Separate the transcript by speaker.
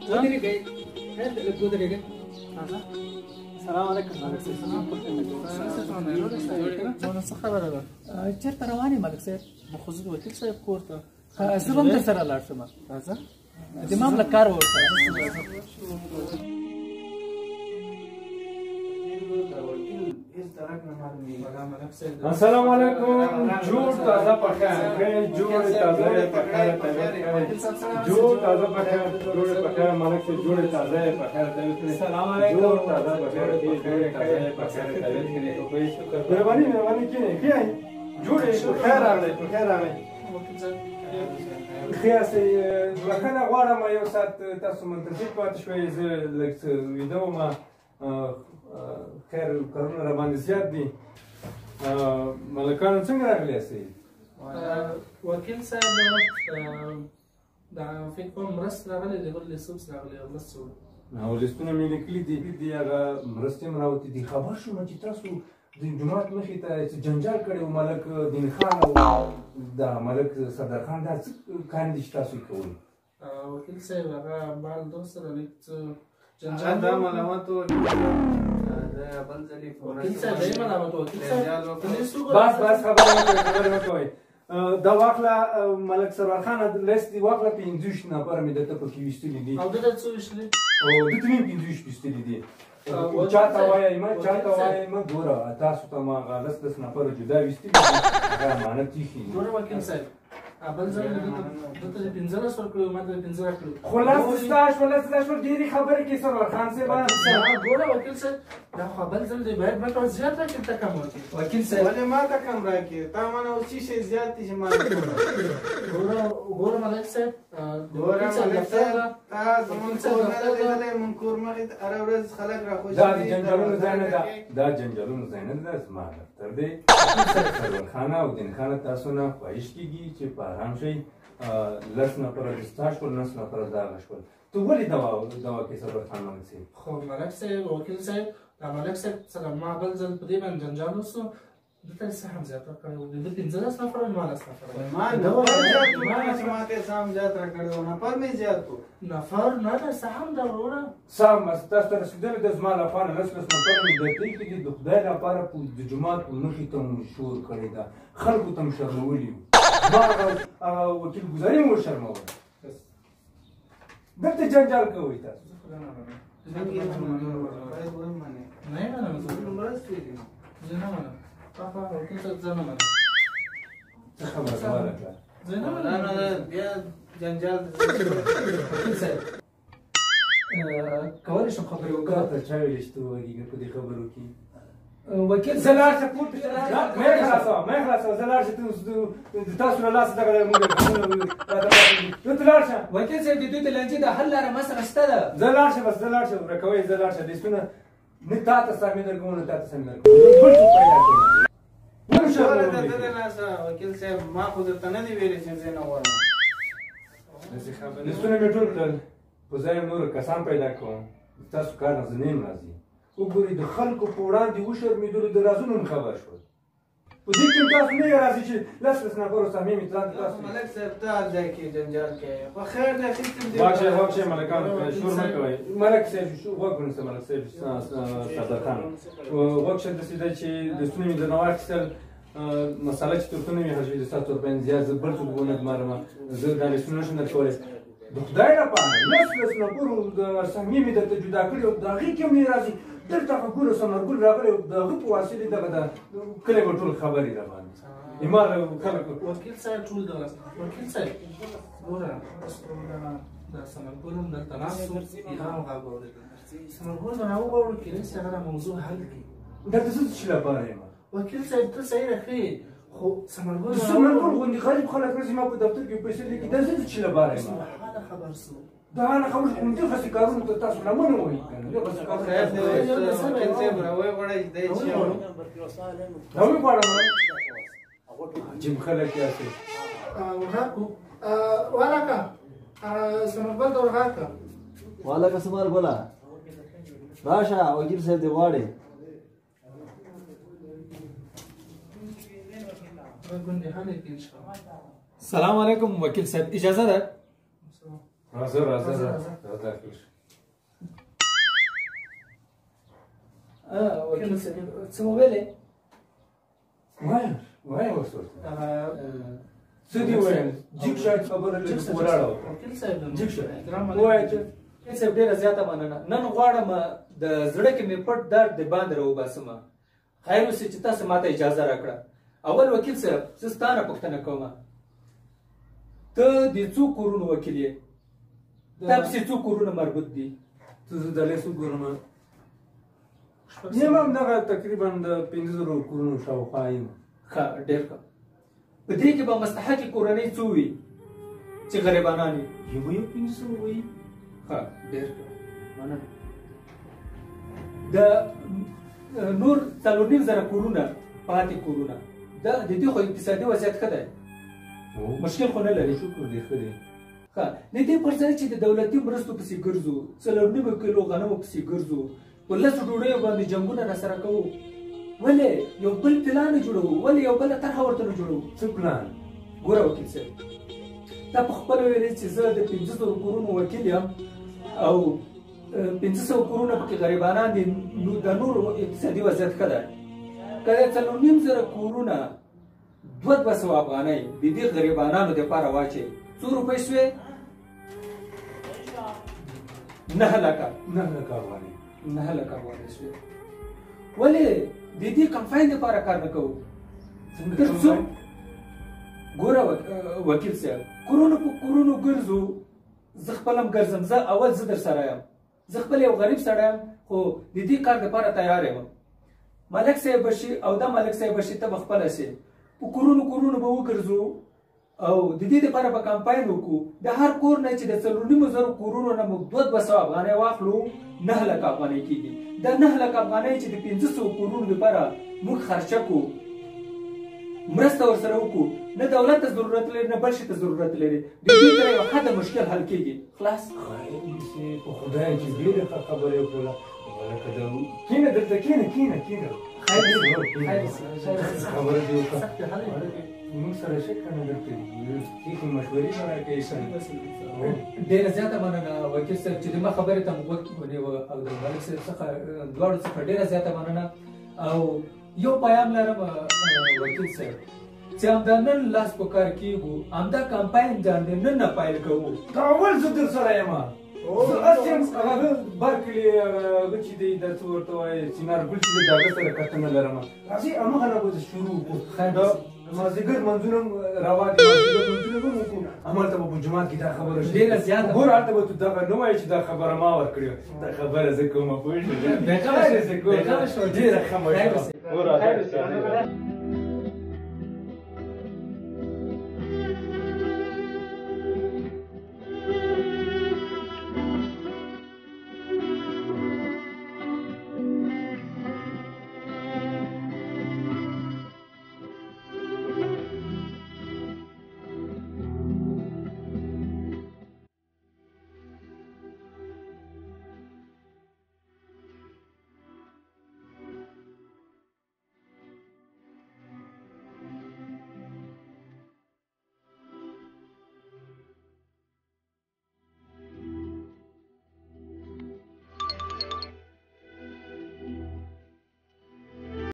Speaker 1: ودرېږئ، خیر دی، لږ ودرېږئ. راځه. السلام علیکم.
Speaker 2: څه خبره ده؟
Speaker 1: چېرته روان یې ملک صاحب؟
Speaker 2: خو زه د وکیل صاحب کور ته.
Speaker 1: زه به هم در سره لاړ شم.
Speaker 2: راځه،
Speaker 1: د ما هم لږ کار و ورسره.
Speaker 3: السلام علیکم. جوړ تازه پخیر، جوړ تازه پخیر، جوړ تازه پخیر، جوړ پخیر ملک صاحب، جوړ تازه پخیر.
Speaker 1: السلام علیکم.
Speaker 3: جوړ تازه پخیر، جوړ تازه پخیر. مهرباني مهرباني. کینې ښه یې؟ جوړ یې؟ په خیر راغلی، په خیر راغلی. ښه یاستئ؟ بښنه غواړم، یو ساعت تاسو منتظر پاتې شوئ، زه لږ څه ویده وم. خیر، کارونه را باندې زیات دي. ملکانو څنګه راغلي یاستئ؟
Speaker 2: وکیل صاحب، دا فکر کوم مرستې راغلې دی، بل لیسنس راغلی او مرستې وړي.
Speaker 3: او لیستونه مې لیکلي دي، هغه مرستې هم راوتې دي. خبر شوم چې تاسو د جومات مخې ته څه جنجال کړی و، ملک دین خان او د ملک سردار خان. دا څه کار دي چې تاسو یې کوئ؟
Speaker 2: وکیل صاحب، هغه بال دوست سره لږ څه جنجال
Speaker 4: دا ملامت و، بل ځل یې
Speaker 2: وکیل صاحب دی ملامت. وکیل صاحب،
Speaker 3: بس بس، خبرې مه کوئ، خبرې مه کوئ. دا واخله ملک سرور خان، لیست دې واخله. 25 نفره مې درته پکې ویستلي دي.
Speaker 2: او دلته څو ویشتلي؟
Speaker 3: او دلته مې 25 ویستلي دي. چاته وایئ مه، چاته وایئ مه. ګوره، تاسو ته ما هغه لس لس نفره جدا ویستلي دي، هغه امانت ایښي دي.
Speaker 2: ګوره وکیل صاحب، بل ځل دلته دې 15 ورکړي، ما ته 5 راکړي.
Speaker 3: خو لس ستا شول، لس ستا شول. ډېرې خبرې کوې سرور خان صاحب.
Speaker 2: ګوره وکیل صاحب، دا خو بل ځل دی، باید ما ته زیات راکړي، ته کم ورکړي.
Speaker 1: وکیل صاحب،
Speaker 4: ولې ما ته کم راکړي؟ تا ما نه اوس څه شی زیات دي چې ما ته کم راکړي؟
Speaker 2: ګوره ګوره ملک صاحب،
Speaker 4: ګوره ملک صاحب، تا زمونږ کور نه دی لیدلی. مونږ کور مخې ته هره ورځ خلک راخوشي.
Speaker 3: دا د جنجالونو ځای نه ده، دا جنجالونو ځای نه ده، زما دفتر دی. سرور خانه او دین خانه، تاسو نه خواهش کېږي چې په آرام شئ. لس نفره د ستا شول، لس نفره د هغه شول. ته ولې دوا دوا کې سرور خان ملک صاحب؟
Speaker 2: خو ملک صاحب، وکیل صاحب، دا ملک صاحب سره ما بل ځل په دې باندې جنجال وسو، دلته یې سهم زیات ورکړی و، د ده 15 نفره، ما لس نفره.
Speaker 4: ما نفر زیات و چې ما ته یې سهم زیات راکړی و؟ نفر مې زیات و.
Speaker 2: نفر نه ده، سهم ده وروره.
Speaker 3: سهم بس تاسو ته رسېدلی ده. زما لپاره لس لس نفره مې درته ایښي دي. د خدای لپاره، د جومات په مخې ته مو شور کړی ده، خلکو ته مو شرمولي یو. ما هغه وکیل ګزاري مو وشرموله. دلته جنجال کوئ تاسو.
Speaker 2: نه یې منم، زه نه منم. وکیل صاحب، زه نه منم.
Speaker 3: څه خبره ده ملکه؟
Speaker 2: زه نه منم.
Speaker 4: بیا جنجال.
Speaker 1: وکیل صاحب، کولی شم خبرې وکړم؟
Speaker 3: ته چا ویلي چې ته وغږېږې په دې خبرو کې؟
Speaker 1: وکیل
Speaker 3: زه لاړ شه کور ته، مه یې خلاصوه، مه یې خلاصوه. زه لاړ شه، د تاسو له لاسه دغه موږ راته پاتې دي. ته لاړ شه.
Speaker 1: وکیل صاحب، د دوی د لانجې د حل لاره ما سره شته ده.
Speaker 3: زه لاړ شه، بس زه لاړ شه، ورکوئ. زه لاړ شه. لیستونه نه تا ته سامي درکوم، نه تا ته سامي درکوم، بل څوک پیدا کوم.
Speaker 4: وکیل صاحب، ما خو درته نه دي ویلي چې زه نه غواړم.
Speaker 3: لیستونه مې ټول کړل، په ځای نور کسان پیدا کوم. تاسو کار نه زه نه یم راضي. وګورئ، د خلکو په وړاندې وشرمېدلو، د رازونو هم خبر شول. په دې کې هم تاسو نه یې راضي چې لس لس نفرو سهمیې مې ځان ته تاسو.
Speaker 4: ملک صاحب، ته هر ځای کې جنجال کوې، خو خیر دی، اخیستم دې.
Speaker 3: غوږ شئ، غوږ شئ ملکانو، شور مه کوئ. ملک صاحب، غوږ ونیسه. ملک صاحب، سردار خان، غوږ شه. داسې دی چې لیستونه مې درنه واخیستل، مسله چې تر څو نه وي حل شوې، د ستاسو تر منځ زیات زه بل څوک ونه ګمارم. زه دا لیستونه نه شم درکولی. د خدای لپاره، لس لس نفرو د سهمیې مې درته جدا کړې او د هغې کې هم نه راځي. دلته خو ګوره ثمرګل راغلی، د هغه په واسطې دغه د کلي به ټول خبرې را باندې ما خلک.
Speaker 2: وکیل صاحب، ټول دغه وکیل صاحب، ګوره د ثمرګل هم دلته ناست و، هغه هم غږ واورېدل. ثمرګل به راوغواړو، کېدای شي هغه دا موضوع حل کړي.
Speaker 3: دلته زه څه شي لپاره یم؟
Speaker 2: وکیل صاحب، ته صحیح ښه یې، خو ثمرګل
Speaker 3: ثمرګل غوندې غریب خلک راځي ما په دفتر کې پیسې لیکي، دا زه څه شي لپاره یم؟
Speaker 2: حاله خبر سو.
Speaker 3: دا نه خبر شو، دغسې کارونو ته تاسو لمن ووهئ که نه، دغسې کارونو
Speaker 4: خیر دی، وکیل صاحب راویې غواړئ چې دی چې
Speaker 3: راویې غواړم. عجیب خلک یاستئ.
Speaker 2: ورغږ کړو ولکه ثمرګل ته ورغږ کړه.
Speaker 5: ولکه ثمرګله، راشه، وکیل صاحب دې غواړي.
Speaker 2: ګوندې حل یې کړي انشاءالله.
Speaker 1: السلام علیکم وکیل صاحب، اجازه ده؟
Speaker 3: راځه راځه راځه داخل شه.
Speaker 1: وکیل صاحب څه مو ویلې؟
Speaker 3: وایه وایه اوس ورته څه دې ویل؟ جګ شه خبره لږ ولاړه وکړه.
Speaker 2: وکیل صاحب
Speaker 3: جګ شه ووایه چې
Speaker 1: وکیل صاحب ډېره زیاته مننه. نن غواړم د زړه کې مې پټ درد د باندې راوباسم. خیر اوسې چې تاسو ماته اجازه راکړه. اول وکیل صاحب زه ستا نه پوښتنه کوم، ته د څو کورونو وکیل یې؟ تا پسې څو کورونه مربوط دي؟
Speaker 3: ته زه د لسو ګورم یم، همدغه تقریبا د 5,000 کورونو شاوخوا یم.
Speaker 1: ښه ډېر ښه. په دې کې به مستحقې کورنۍ څو وي چې غریبانان وي؟
Speaker 3: یو یو 500 وي.
Speaker 1: ښه ډېر ښه مننه. د نور 4,500 کورونه پاتې کورونه د دې خو اقتصادي وضعیت ښه دی، مشکل خو نه لري؟
Speaker 3: شکر دی ښه دی.
Speaker 1: ښه د دې پر ځای چې د دولتي مرستو پسې ګرځو، 4.5 کیلو غنمو پسې ګرځو، په 10 ډوډیو باندې جنګونه را سره کوو، ولې یو بل پلان نه جوړوو؟ ولې یو بله طرحه ورته نه جوړوو؟
Speaker 3: څه پلان؟
Speaker 1: ګوره وکیل صاحب، تا په خپله ویلې چې زه د 5,000 کورونو وکیل یم او 500 کورونه پکې غریبانان دي، نو د نورو اقتصادي وضعیت ښه دی. که د 4,500 کورونه 200 افغانۍ د دې غریبانانو دپاره واچوي، څو روپۍ سوې؟ 9 لکه.
Speaker 3: 9 لکه افغانۍ.
Speaker 1: 9 لکه افغانۍ سوې. ولې د دې کمپاین دپاره کار نه کوو؟ تر څو ګوره وکیل صاحب، کورونو په کورونو ګرځو، زه خپل هم ګرځم، زه اول زه در سره یم، زه خپل یو غریب سړی یم، خو د دې کار دپاره تیار یم. ملک صاحب به شي او دا ملک صاحب به شي، ته به خپله شې. په کورونو کورونو به وګرځو او د دې دپاره به کمپاین وکړو. د هر کور نه چې د 4,500 کورونو نه موږ 200 افغانۍ واخلو، 9 لکه افغانۍ کېږي. دا 9 لکه افغانۍ چې د 500 کورونو دپاره موږ خرچه کړو، مرسته ورسره وکړو، نه دولت ته ضرورت لري نه بل شي ته ضرورت لري، د دې تر یو حده مشکل حل کېږي. خلاص.
Speaker 3: خیر اوسې، په خدای چې ډېرې ښه خبرې وکړله. لکه د کښېنه دلته، کښېنه کښېنه کښېنه.
Speaker 1: خیر اوسې، خیر اوسې.
Speaker 3: خبره دې وکړه. موږ سره ښه که نه دلته ښې مشورې به راکوې که نه؟
Speaker 1: ډېره زیاته مننه وکیل صاحب چې د ما خبرې ته مو غوږ ونیوه، او د ملک صاحب څخه دواړو څخه ډېره زیاته مننه. او یو پیام لرم وکیل صاحب چې همدا نن لاس په کار کېږو، همدا کمپاین باندې نن نه پیل کوو.
Speaker 3: دا اول زه در سره یم. زه هسې هم هغه برکلي هغه چې دی دا څه ورته وایي چنار ګل چې دی د هغه سره کتنه لرم. راځئ همغه نه به شروع وکړو. مازدیګر منځونه هم روا دي، مازدیګر منځونه هم وکړو. همالته به په جومات کې دا خبره شي.
Speaker 1: ډېره زیاته
Speaker 3: ګوره هلته به ته دغه نه وایې چې دا خبره ما ورکړې، دا خبره زه کومه، پوه شوې؟
Speaker 1: ډېره
Speaker 3: ښه مشوره. ګوره.